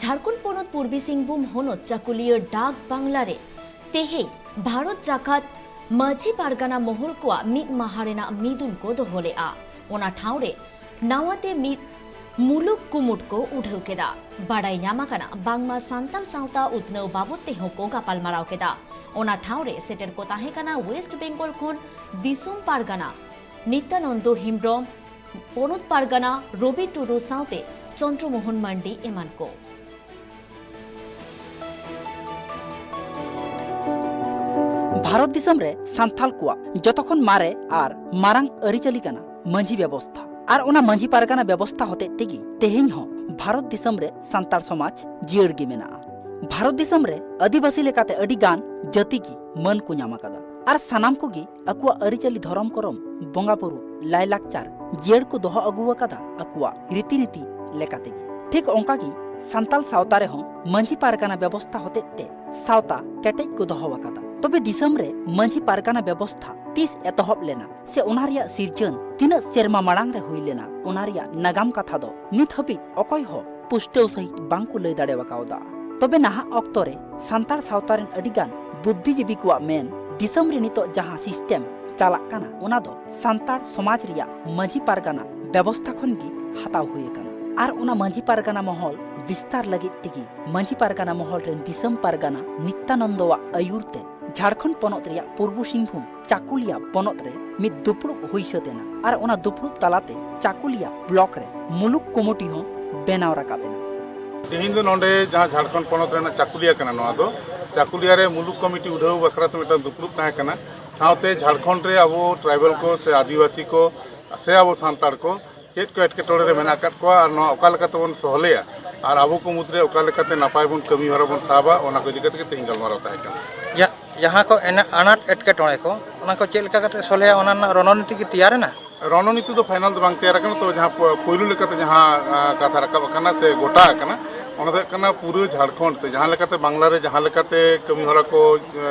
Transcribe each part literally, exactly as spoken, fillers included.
ᱡᱷᱟᱲᱠᱷᱚᱸᱰ ᱯᱚᱱᱚᱛ ᱯᱩᱨᱵᱤ ᱥᱤᱝᱵᱷᱩᱢ ᱦᱚᱱᱚᱛ ᱪᱟᱠᱩᱞᱤᱭᱟᱹ ᱰᱟᱠ ᱵᱟᱝᱞᱟ ᱨᱮ ᱛᱮᱦᱮᱧ ᱵᱷᱟᱨᱚᱛ ᱡᱟᱠᱟᱛ ᱢᱟᱹᱡᱷᱤ ᱯᱟᱨᱜᱟᱱᱟ ᱢᱚᱦᱚᱞ ᱠᱚᱣᱟᱜ ᱢᱤᱫ ᱢᱟᱦᱟ ᱨᱮᱱᱟᱜ ᱢᱤᱫᱩᱱ ᱠᱚ ᱫᱚᱦᱚ ᱞᱮᱫᱼᱟ᱾ ᱚᱱᱟ ᱴᱷᱟᱶ ᱨᱮ ᱱᱟᱣᱟ ᱛᱮ ᱢᱤᱫ ᱢᱩᱞᱩᱠ ᱠᱩᱢᱩᱴ ᱠᱚ ᱩᱰᱷᱟᱹᱣ ᱠᱮᱫᱟ᱾ ᱵᱟᱰᱟᱭ ᱧᱟᱢ ᱟᱠᱟᱱᱟ, ᱵᱟᱝᱢᱟ ᱥᱟᱱᱛᱟᱲ ᱥᱟᱶᱛᱟ ᱩᱛᱱᱟᱹᱣ ᱵᱟᱵᱚᱫ ᱛᱮᱦᱚᱸ ᱠᱚ ᱜᱟᱯᱟᱞᱢᱟᱨᱟᱣ ᱠᱮᱫᱟ᱾ ᱚᱱᱟ ᱴᱷᱟᱶ ᱨᱮ ᱥᱮᱴᱮᱨ ᱠᱚ ᱛᱟᱦᱮᱸ ᱠᱟᱱᱟ ᱳᱭᱮᱥᱴ ᱵᱮᱝᱜᱚᱞ ᱠᱷᱚᱱ ᱫᱤᱥᱚᱢ ᱯᱟᱨᱜᱟᱱᱟ ᱱᱤᱛᱭᱟᱱᱚᱱᱫᱚ ᱦᱮᱢᱵᱽᱨᱚᱢ, ᱯᱚᱱᱚᱛ ᱯᱟᱨᱜᱟᱱᱟ ᱨᱚᱵᱤ ᱴᱩᱰᱩ ᱥᱟᱶᱛᱮ ᱪᱚᱱᱫᱨᱚ ᱢᱳᱦᱚᱱ ᱢᱟᱱᱰᱤ ᱮᱢᱟᱱ ᱠᱚ᱾ ᱵᱷᱟᱨᱚᱛ ᱫᱤᱥᱚᱢ ᱨᱮ ᱥᱟᱱᱛᱟᱞ ᱠᱚᱣᱟᱜ ᱡᱚᱛᱚ ᱠᱷᱚᱱ ᱢᱟᱨᱮ ᱟᱨ ᱢᱟᱨᱟᱝ ᱟᱹᱨᱤᱪᱟᱹᱞᱤ ᱠᱟᱱᱟ ᱢᱟᱹᱡᱷᱤ ᱵᱮᱵᱚᱥᱛᱷᱟ᱾ ᱟᱨ ᱚᱱᱟ ᱢᱟᱹᱡᱷᱤ ᱯᱟᱨᱜᱟᱱᱟ ᱵᱮᱵᱚᱥᱛᱷᱟ ᱦᱚᱛᱮᱡ ᱛᱮᱜᱮ ᱛᱮᱦᱮᱧ ᱦᱚᱸ ᱵᱷᱟᱨᱚᱛ ᱫᱤᱥᱚᱢ ᱨᱮ ᱥᱟᱱᱛᱟᱲ ᱥᱚᱢᱟᱡᱽ ᱡᱤᱭᱟᱹᱲ ᱜᱮ ᱢᱮᱱᱟᱜᱼᱟ᱾ ᱵᱷᱟᱨᱚᱛ ᱫᱤᱥᱚᱢ ᱨᱮ ᱟᱹᱫᱤᱵᱟᱹᱥᱤ ᱞᱮᱠᱟᱛᱮ ᱟᱹᱰᱤ ᱜᱟᱱ ᱡᱟᱹᱛᱤ ᱜᱮ ᱢᱟᱹᱱ ᱠᱚ ᱧᱟᱢ ᱟᱠᱟᱫᱟ᱾ ᱟᱨ ᱥᱟᱱᱟᱢ ᱠᱚᱜᱮ ᱟᱠᱚᱣᱟᱜ ᱟᱹᱨᱤᱪᱟᱹᱞᱤ, ᱫᱷᱚᱨᱚᱢ ᱠᱚᱨᱚᱢ, ᱵᱚᱸᱜᱟ ᱵᱩᱨᱩ, ᱞᱟᱭᱞᱟᱠᱪᱟᱨ ᱡᱤᱭᱟᱹᱲ ᱠᱚ ᱫᱚᱦᱚ ᱟᱹᱜᱩ ᱟᱠᱟᱫᱟ ᱟᱠᱚᱣᱟᱜ ᱨᱤᱛᱤ ᱱᱤᱛᱤ ᱞᱮᱠᱟ ᱛᱮᱜᱮ᱾ ᱴᱷᱤᱠ ᱚᱱᱠᱟ ᱜᱮ ᱥᱟᱱᱛᱟᱞ ᱥᱟᱶᱛᱟ ᱨᱮᱦᱚᱸ ᱢᱟᱹᱡᱷᱤ ᱯᱟᱨᱜᱟᱱᱟ ᱵᱮᱵᱚᱥᱛᱷᱟ ᱦᱚᱛᱮᱡ ᱛᱮ ᱥᱟᱶᱛᱟ ᱠᱮᱴᱮᱡ ᱠᱚ ᱫᱚᱦᱚ ᱟᱠᱟᱫᱟ᱾ ᱛᱚᱵᱮ ᱫᱤᱥᱚᱢ ᱨᱮ ᱢᱟᱹᱡᱷᱤ ᱯᱟᱨᱜᱟᱱᱟ ᱵᱮᱵᱚᱥᱛᱷᱟ ᱛᱤᱥ ᱮᱛᱚᱦᱚᱵ ᱞᱮᱱᱟ ᱥᱮ ᱚᱱᱟ ᱨᱮᱭᱟᱜ ᱥᱤᱨᱡᱟᱹᱱ ᱛᱤᱱᱟᱹᱜ ᱥᱮᱨᱢᱟ ᱢᱟᱲᱟᱝ ᱨᱮ ᱦᱩᱭ ᱞᱮᱱᱟ, ᱚᱱᱟ ᱨᱮᱭᱟᱜ ᱱᱟᱜᱟᱢ ᱠᱟᱛᱷᱟ ᱫᱚ ᱱᱤᱛ ᱦᱟᱹᱵᱤᱡ ᱚᱠᱚᱭ ᱦᱚᱸ ᱯᱩᱥᱴᱟᱹᱣ ᱥᱟᱹᱦᱤᱡ ᱵᱟᱝ ᱠᱚ ᱞᱟᱹᱭ ᱫᱟᱲᱮ ᱟᱠᱟᱣᱫᱟ᱾ ᱛᱚᱵᱮ ᱱᱟᱦᱟᱜ ᱚᱠᱛᱚ ᱨᱮ ᱥᱟᱱᱛᱟᱲ ᱥᱟᱶᱛᱟ ᱨᱮᱱ ᱟᱹᱰᱤ ᱜᱟᱱ ᱵᱩᱫᱽᱫᱷᱤᱡᱤᱵᱤ ᱠᱚᱣᱟᱜ ᱢᱮᱱ, ᱫᱤᱥᱚᱢ ᱨᱮ ᱱᱤᱛᱚᱜ ᱡᱟᱦᱟᱸ ᱥᱤᱥᱴᱮᱢ ᱪᱟᱞᱟᱜ ᱠᱟᱱᱟ, ᱚᱱᱟ ᱫᱚ ᱥᱟᱱᱛᱟᱲ ᱥᱚᱢᱟᱡᱽ ᱨᱮᱭᱟᱜ ᱢᱟᱹᱡᱷᱤ ᱯᱟᱨᱜᱟᱱᱟ ᱵᱮᱵᱚᱥᱛᱷᱟ ᱠᱷᱚᱱ ᱜᱮ ᱦᱟᱛᱟᱣ ᱦᱩᱭ ᱟᱠᱟᱱᱟ᱾ ᱟᱨ ᱚᱱᱟ ᱢᱟᱹᱡᱷᱤ ᱯᱟᱨᱜᱟᱱᱟ ᱢᱚᱦᱚᱞ ᱵᱤᱥᱛᱟᱨ ᱞᱟᱹᱜᱤᱫ ᱛᱮᱜᱮ ᱢᱟᱹᱡᱷᱤ ᱯᱟᱨᱜᱟᱱᱟ ᱢᱚᱦᱚᱞ ᱨᱮᱱ ᱫᱤᱥᱚᱢ ᱯᱟᱨᱜᱟᱱᱟ ᱱᱤᱛᱭᱟᱱᱚᱱᱫᱚᱣᱟᱜ ᱟᱹᱭᱩᱨ ᱛᱮ ᱡᱷᱟᱲᱠᱷᱚᱸᱰ ᱯᱚᱱᱚᱛ ᱨᱮᱭᱟᱜ ᱯᱩᱨᱵᱚ ᱥᱤᱝᱵᱷᱩᱢ ᱪᱟᱠᱩᱞᱤᱭᱟ ᱵᱚᱱᱚᱛ ᱨᱮ ᱢᱤᱫ ᱫᱩᱯᱲᱩᱵ ᱦᱩᱭ ᱥᱟᱹᱛ ᱮᱱᱟ᱾ ᱟᱨ ᱚᱱᱟ ᱫᱩᱯᱲᱩᱵ ᱛᱟᱞᱟᱛᱮ ᱪᱟᱠᱩᱞᱤᱭᱟ ᱵᱞᱚᱠ ᱨᱮ ᱢᱩᱞᱩᱠ ᱠᱚᱢᱤᱴᱤ ᱦᱚᱸ ᱵᱮᱱᱟᱣ ᱨᱟᱠᱟᱵ ᱮᱱᱟ᱾ ᱛᱮᱦᱮᱧ ᱫᱚ ᱱᱚᱰᱮ ᱡᱟᱦᱟᱸ ᱡᱷᱟᱲᱠᱷᱚᱸᱰ ᱯᱚᱱᱚᱛ ᱨᱮᱱᱟᱜ ᱪᱟᱠᱩᱞᱤᱭᱟ ᱠᱟᱱᱟ, ᱱᱚᱣᱟ ᱫᱚ ᱪᱟᱠᱩᱞᱤᱭᱟ ᱨᱮ ᱢᱩᱞᱩᱠ ᱠᱚᱢᱤᱴᱤ ᱩᱰᱷᱟᱹᱣ ᱵᱟᱠᱷᱨᱟ ᱛᱮ ᱢᱤᱫᱴᱟᱝ ᱫᱩᱯᱲᱩᱵ ᱛᱟᱦᱮᱸ ᱠᱟᱱᱟ᱾ ᱥᱟᱶᱛᱮ ᱡᱷᱟᱲᱠᱷᱚᱸᱰ ᱨᱮ ᱟᱵᱚ ᱴᱨᱟᱭᱵᱟᱞ ᱠᱚ ᱥᱮ ᱟᱹᱫᱤᱵᱟᱹᱥᱤ ᱠᱚ ᱥᱮ ᱟᱵᱚ ᱥᱟᱱᱛᱟᱲ ᱠᱚ ᱪᱮᱫ ᱠᱚ ᱮᱴᱠᱮᱴᱚᱬᱮ ᱨᱮ ᱢᱮᱱᱟᱜ ᱟᱠᱟᱫ ᱠᱚᱣᱟ ᱟᱨ ᱱᱚᱣᱟ ᱚᱠᱟ ᱞᱮᱠᱟ ᱛᱮᱵᱚᱱ ᱥᱚᱦᱞᱮᱭᱟ ᱟᱨ ᱟᱵᱚ ᱠᱚ ᱢᱩᱫᱽᱨᱮ ᱚᱠᱟ ᱞᱮᱠᱟᱛᱮ ᱱᱟᱯᱟᱭ ᱵᱚᱱ ᱠᱟᱹᱢᱤ ᱦᱚᱨᱟ ᱵᱚᱱ ᱥᱟᱵᱟ, ᱚᱱᱟ ᱠᱚ ᱤᱫᱤ ᱠᱟᱛᱮ ᱜᱮ ᱛᱮᱦᱮᱧ ᱜᱟᱞᱢᱟᱨᱟᱣ ᱛᱟᱦᱮᱸ ᱠᱟᱱᱟ᱾ ᱡᱟ-, ᱡᱟᱦᱟᱸ ᱠᱚ ᱮᱱᱟ-, ᱟᱱᱟᱴ ᱮᱴᱠᱮᱴᱚᱬᱮ ᱠᱚ, ᱚᱱᱟ ᱠᱚ ᱪᱮᱫ ᱞᱮᱠᱟ ᱠᱟᱛᱮ ᱥᱚᱞᱦᱮᱭᱟ, ᱚᱱᱟ ᱨᱮᱱᱟᱜ ᱨᱚᱱᱚᱱᱤᱛᱤ ᱜᱮ ᱛᱮᱭᱟᱨ ᱮᱱᱟ? ᱨᱚᱱᱚᱱᱤᱛᱤ ᱫᱚ ᱯᱷᱟᱭᱱᱟᱞ ᱫᱚ ᱵᱟᱝ ᱛᱮᱭᱟᱨ ᱟᱠᱟᱱᱟ, ᱛᱚ ᱡᱟᱦᱟᱸ ᱯᱳ-, ᱯᱳᱭᱞᱳ ᱞᱮᱠᱟᱛᱮ ᱡᱟᱦᱟᱸ, ᱟ, ᱠᱟᱛᱷᱟ ᱨᱟᱠᱟᱵ ᱟᱠᱟᱱᱟ ᱥᱮ ᱜᱚᱴᱟ ᱟᱠᱟᱱᱟ, ᱚᱱᱟ ᱫᱚ ᱦᱩᱭᱩᱜ ᱠᱟᱱᱟ ᱯᱩᱨᱟᱹ ᱡᱷᱟᱲᱠᱷᱚᱸᱰ ᱛᱮ ᱡᱟᱦᱟᱸ ᱞᱮᱠᱟᱛᱮ ᱵᱟᱝᱞᱟ ᱨᱮ ᱡᱟᱦᱟᱸ ᱞᱮᱠᱟᱛᱮ ᱠᱟᱹᱢᱤ ᱦᱚᱨᱟ ᱠᱚ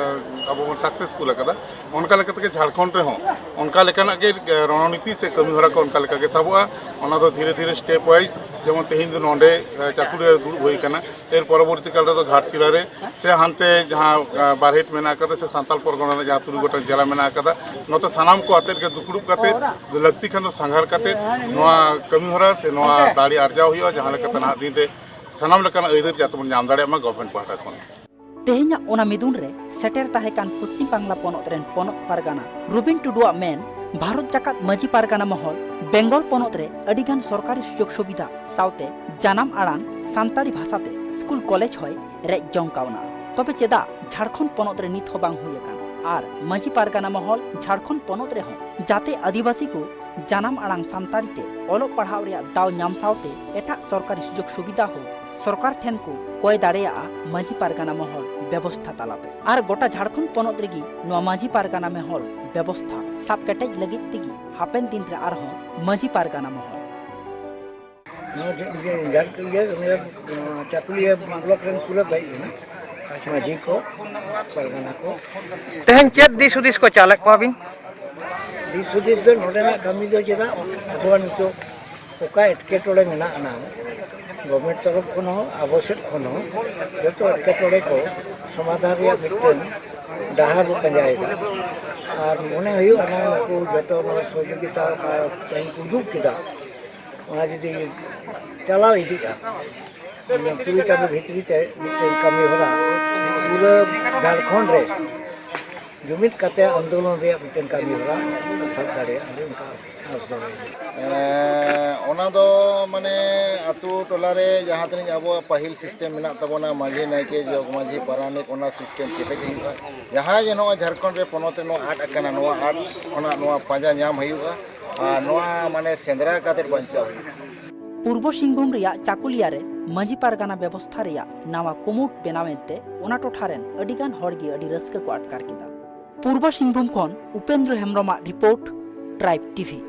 ᱟᱵᱚ ᱵᱚᱱ ᱥᱟᱠᱥᱮᱥᱯᱷᱩᱞ ᱟᱠᱟᱫᱟ, ᱚᱱᱠᱟ ᱞᱮᱠᱟ ᱛᱮᱜᱮ ᱡᱷᱟᱲᱠᱷᱚᱸᱰ ᱨᱮᱦᱚᱸ ᱚᱱᱠᱟ ᱞᱮᱠᱟᱱᱟᱜ ᱜᱮ ᱨᱚᱬᱱᱤᱛᱤ ᱥᱮ ᱠᱟᱹᱢᱤ ᱦᱚᱨᱟ ᱠᱚ ᱚᱱᱠᱟ ᱞᱮᱠᱟ ᱜᱮ ᱥᱟᱵᱚᱜᱼᱟ᱾ ᱚᱱᱟ ᱫᱚ ᱫᱷᱤᱨᱮ ᱫᱷᱤᱨᱮ ᱥᱴᱮᱯ ᱣᱟᱭᱤᱡᱽ, ᱡᱮᱢᱚᱱ ᱛᱮᱦᱮᱧ ᱫᱚ ᱱᱚᱰᱮ ᱪᱟᱠᱩᱞᱤᱭᱟᱹ ᱨᱮ ᱫᱩᱲᱩᱵ ᱦᱩᱭ ᱟᱠᱟᱱᱟ, ᱮᱨ ᱯᱚᱨᱚᱵᱚᱨᱛᱤ ᱠᱟᱞ ᱨᱮᱫᱚ ᱜᱷᱟᱴᱥᱤᱞᱟ ᱨᱮ ᱥᱮ ᱦᱟᱱᱛᱮ ᱡᱟᱦᱟᱸ ᱵᱟᱨᱦᱮᱴ ᱢᱮᱱᱟᱜ ᱟᱠᱟᱫᱟ ᱥᱮ ᱥᱟᱱᱛᱟᱲ ᱯᱚᱨᱜᱚᱱᱟ ᱨᱮ ᱡᱟᱦᱟᱸ ᱛᱩᱨᱩᱭ ᱜᱚᱴᱟᱝ ᱡᱮᱞᱟ ᱢᱮᱱᱟᱜ ᱟᱠᱟᱫᱟ, ᱱᱚᱛᱮ ᱥᱟᱱᱟᱢ ᱠᱚ ᱟᱛᱮᱫ ᱜᱮ ᱫᱩᱯᱲᱩᱵ ᱠᱟᱛᱮᱫ, ᱞᱟᱹᱠᱛᱤ ᱠᱷᱟᱱ ᱫᱚ ᱥᱟᱸᱜᱷᱟᱨ ᱠᱟᱛᱮᱫ ᱱᱚᱣᱟ ᱠᱟᱹᱢᱤ ᱦᱚᱨᱟ ᱥᱮ ᱱᱚᱣᱟ ᱫᱟᱲᱮ ᱟᱨᱡᱟᱣ ᱦᱩᱭᱩᱜᱼᱟ, ᱡᱟᱦᱟᱸ ᱞᱮᱠᱟᱛᱮ ᱱᱟᱦᱟᱜ ᱫᱤᱱ ᱨᱮ ᱥᱟᱱᱟᱢ ᱞᱮᱠᱟᱱᱟᱜ ᱟᱹᱭᱫᱟᱹᱨ ᱡᱟᱛᱮ ᱵᱚᱱ ᱧᱟᱢ ᱫᱟᱲᱮᱭᱟᱜ ᱢᱟ ᱜᱚᱵᱷᱢᱮᱱᱴ ᱯᱟᱦᱴᱟ ᱠᱷᱚᱱ᱾ ᱛᱮᱦᱮᱧᱟᱜ ᱚᱱᱟ ᱢᱤᱫᱩᱱ ᱨᱮ ᱥᱮᱴᱮᱨ ᱛᱟᱦᱮᱸ ᱠᱟᱱ ᱯᱚᱪᱷᱤᱢ ᱵᱟᱝᱞᱟ ᱯᱚᱱᱚᱛ ᱨᱮᱱ ᱯᱚᱱᱚᱛ ᱯᱟᱨᱜᱟᱱᱟ ᱨᱩᱵᱤᱱ ᱴᱩᱰᱩᱣᱟᱜ ᱢᱮᱱ, ᱵᱷᱟᱨᱚᱛ ᱡᱟᱠᱟᱛ ᱢᱟᱹᱡᱷᱤ ᱯᱟᱨᱜᱟᱱᱟ ᱢᱚᱦᱚᱞ ᱵᱮᱝᱜᱚᱞ ᱯᱚᱱᱚᱛ ᱨᱮ ᱟᱹᱰᱤ ᱜᱟᱱ ᱥᱚᱨᱠᱟᱨᱤ ᱥᱩᱡᱳᱜᱽ ᱥᱩᱵᱤᱫᱷᱟ ᱥᱟᱶᱛᱮ ᱡᱟᱱᱟᱢ ᱟᱲᱟᱝ ᱥᱟᱱᱛᱟᱲᱤ ᱵᱷᱟᱥᱟ ᱛᱮ ᱥᱠᱩᱞ ᱠᱚᱞᱮᱡᱽ ᱦᱚᱸᱭ ᱨᱮᱡ ᱡᱚᱝ ᱠᱟᱣᱱᱟ᱾ ᱛᱚᱵᱮ ᱪᱮᱫᱟᱜ ᱡᱷᱟᱲᱠᱷᱚᱸᱰ ᱯᱚᱱᱚᱛ ᱨᱮ ᱱᱤᱛ ᱦᱚᱸ ᱵᱟᱝ ᱦᱩᱭ ᱟᱠᱟᱱᱟ? ᱟᱨ ᱢᱟᱹᱡᱷᱤ ᱯᱟᱨᱜᱟᱱᱟ ᱢᱚᱦᱚᱞ ᱡᱷᱟᱲᱠᱷᱚᱸᱰ ᱯᱚᱱᱚᱛ ᱨᱮᱦᱚᱸ ᱡᱟᱛᱮ ᱟᱹᱫᱤᱵᱟᱹᱥᱤ ᱠᱚ ᱡᱟᱱᱟᱢ ᱟᱲᱟᱝ ᱥᱟᱱᱛᱟᱲᱤ ᱛᱮ ᱚᱞᱚᱜ ᱯᱟᱲᱦᱟᱣ ᱨᱮᱭᱟᱜ ᱫᱟᱣ ᱧᱟᱢ ᱥᱟᱶᱛᱮ ᱮᱴᱟᱜ ᱥᱚᱨᱠᱟᱨᱤ ᱥᱩᱡᱳᱜᱽ ᱥᱩᱵᱤᱫᱷᱟ ᱦᱚᱸ ᱥᱚᱨᱠᱟᱨ ᱴᱷᱮᱱ ᱠᱚ ᱠᱚᱭ ᱫᱟᱲᱮᱭᱟᱜᱼᱟ ᱢᱟᱹᱡᱷᱤ ᱯᱟᱨᱜᱟᱱᱟ ᱢᱚᱦᱚᱞ ᱵᱮᱵᱚᱥᱛᱷᱟ ᱛᱟᱞᱟᱛᱮ᱾ ᱟᱨ ᱜᱚᱴᱟ ᱡᱷᱟᱲᱠᱷᱚᱸᱰ ᱯᱚᱱᱚᱛ ᱨᱮᱜᱮ ᱱᱚᱣᱟ ᱢᱟᱹᱡᱷᱤ ᱯᱟᱨᱜᱟᱱᱟ ᱢᱚᱦᱚᱞ ᱵᱮᱵᱚᱥᱛᱷᱟ ᱥᱟᱵ ᱠᱮᱴᱮᱡ ᱞᱟᱹᱜᱤᱫ ᱛᱮᱜᱮ ᱦᱟᱯᱮᱱ ᱫᱤᱱ ᱨᱮ ᱟᱨᱦᱚᱸ ᱢᱟᱹᱡᱷᱤ ᱯᱟᱨᱜᱟᱱᱟ ᱢᱚᱦᱚᱞ᱾ ᱱᱚᱣᱟ ᱡᱷᱟᱲ- ᱤᱭᱟᱹ, ᱤᱭᱟᱹ, ᱪᱟᱠᱩᱞᱤᱭᱟᱹ ᱵᱞᱚᱠ ᱨᱮᱱ ᱯᱩᱨᱟᱹ ᱫᱟᱭᱤ ᱠᱟᱱᱟ ᱢᱟᱹᱡᱷᱤ ᱠᱚ, ᱯᱟᱨᱜᱟᱱᱟ ᱠᱚ᱾ ᱛᱮᱦᱮᱧ ᱪᱮᱫ ᱫᱤᱥ ᱦᱩᱫᱤᱥ ᱠᱚ ᱪᱟᱞᱮᱫ ᱠᱚᱣᱟ ᱵᱤᱱ? ᱫᱤᱥ ᱦᱩᱫᱤᱥ ᱫᱚ ᱱᱚᱰᱮᱱᱟᱜ ᱠᱟᱹᱢᱤ ᱫᱚ ᱪᱮᱫᱟᱜ ᱟᱵᱚᱣᱟᱜ ᱱᱤᱛᱚᱜ ᱚᱠᱟ ᱮᱴᱠᱮᱴᱚᱬᱮ ᱢᱮᱱᱟᱜ ᱟᱱᱟ, ᱜᱚᱵᱷᱢᱮᱱᱴ ᱛᱚᱨᱚᱯ ᱠᱷᱚᱱ ᱦᱚᱸ ᱟᱵᱚ ᱥᱮᱫ ᱠᱷᱚᱱ ᱦᱚᱸ ᱡᱚᱛᱚ ᱮᱴᱠᱮᱴᱚᱬᱮ ᱠᱚ ᱥᱚᱢᱟᱫᱷᱟᱱ ᱨᱮᱭᱟᱜ ᱢᱤᱫᱴᱟᱝ ᱰᱟᱦᱟᱨ ᱵᱚ ᱯᱟᱸᱡᱟᱭᱮᱫᱟ᱾ ᱟᱨ ᱢᱚᱱᱮ ᱦᱩᱭᱩᱜ ᱠᱟᱱᱟ ᱱᱩᱠᱩ ᱡᱚᱛᱚ ᱱᱚᱣᱟ ᱥᱚᱦᱚᱡᱳᱜᱤᱛᱟ ᱚᱠᱟ ᱛᱮᱦᱮᱧ ᱠᱚ ᱩᱫᱩᱜ ᱠᱮᱫᱟ, ᱚᱱᱟ ᱡᱩᱫᱤ ᱪᱟᱞᱟᱣ ᱤᱫᱤᱜᱼᱟ, ᱛᱩᱨᱩᱭ ᱪᱟᱸᱫᱳ ᱵᱷᱤᱛᱨᱤ ᱛᱮ ᱢᱤᱫᱴᱮᱱ ᱠᱟᱹᱢᱤ ᱦᱚᱨᱟ ᱯᱩᱨᱟᱹ ᱡᱷᱟᱲᱠᱷᱚᱸᱰ ᱨᱮ ᱡᱩᱢᱤᱫ ᱠᱟᱛᱮ ᱟᱱᱫᱳᱞᱚᱱ ᱨᱮᱭᱟᱜ ᱢᱤᱫᱴᱮᱱ ᱠᱟᱹᱢᱤ ᱦᱚᱨᱟ ᱥᱟᱵ ᱫᱟᱲᱮᱭᱟᱜᱼᱟ ᱚᱱᱠᱟ ᱟᱸᱥ ᱫᱚᱦᱚᱭ ᱦᱩᱭᱩᱜᱼᱟ᱾ ᱚᱱᱟ ᱫᱚ ᱢᱟᱱᱮ ᱟᱹᱛᱩ ᱴᱚᱞᱟ ᱨᱮ ᱡᱟᱦᱟᱸ ᱛᱤᱱᱟᱹᱜ ᱟᱵᱚᱣᱟᱜ ᱯᱟᱹᱦᱤᱞ ᱥᱤᱥᱴᱮᱢ ᱢᱮᱱᱟᱜ ᱛᱟᱵᱚᱱᱟ, ᱢᱟᱹᱡᱷᱤ, ᱱᱟᱭᱠᱮ, ᱡᱚᱜᱽ ᱢᱟᱹᱡᱷᱤ, ᱯᱟᱨᱟᱱᱤᱠ, ᱚᱱᱟ ᱥᱤᱥᱴᱮᱢ ᱠᱮᱴᱮᱡ ᱦᱩᱭᱩᱜᱼᱟ᱾ ᱡᱟᱦᱟᱸᱭ ᱡᱮ ᱱᱚᱣᱟ ᱡᱷᱟᱲᱠᱷᱚᱸᱰ ᱨᱮ ᱯᱚᱱᱚᱛ ᱨᱮ ᱱᱚᱣᱟ ᱟᱫ ᱟᱠᱟᱱᱟ, ᱱᱚᱣᱟ ᱟᱫ ᱠᱷᱚᱱᱟᱜ ᱱᱚᱣᱟ ᱯᱟᱸᱡᱟ ᱧᱟᱢ ᱦᱩᱭᱩᱜᱼᱟ᱾ ᱟᱨ ᱱᱚᱣᱟ ᱢᱟᱱᱮ ᱥᱮᱸᱫᱽᱨᱟ ᱠᱟᱛᱮ ᱵᱟᱧᱪᱟᱣ ᱦᱩᱭᱩᱜᱼᱟ᱾ ᱯᱩᱨᱵᱚ ᱥᱤᱝᱵᱷᱩᱢ ᱨᱮᱭᱟᱜ ᱪᱟᱠᱩᱞᱤᱭᱟ ᱨᱮ ᱢᱟᱹᱡᱷᱤ ᱯᱟᱨᱜᱟᱱᱟ ᱵᱮᱵᱚᱥᱛᱷᱟ ᱨᱮᱭᱟᱜ ᱱᱟᱣᱟ ᱠᱩᱢᱩᱴ ᱵᱮᱱᱟᱣ ᱮᱱᱛᱮ ᱚᱱᱟ ᱴᱚᱴᱷᱟ ᱨᱮᱱ ᱟᱹᱰᱤ ᱜᱟᱱ ᱦᱚᱲ ᱜᱮ ᱟᱹᱰᱤ ᱨᱟᱹᱥᱠᱟᱹ ᱠᱚ ᱟᱴᱠᱟᱨ ᱠᱮᱫᱟ᱾ ᱯᱩᱨᱵᱚ ᱥᱤᱝᱵᱷᱩᱢ ᱠᱷᱚᱱ ᱩᱯᱮᱱᱫᱨᱚ ᱦᱮᱢᱵᱨᱚᱢᱟᱜ ᱨᱤᱯᱳᱨᱴ, ᱴᱨᱟᱭᱤᱵᱽ ᱴᱤᱵᱷᱤ᱾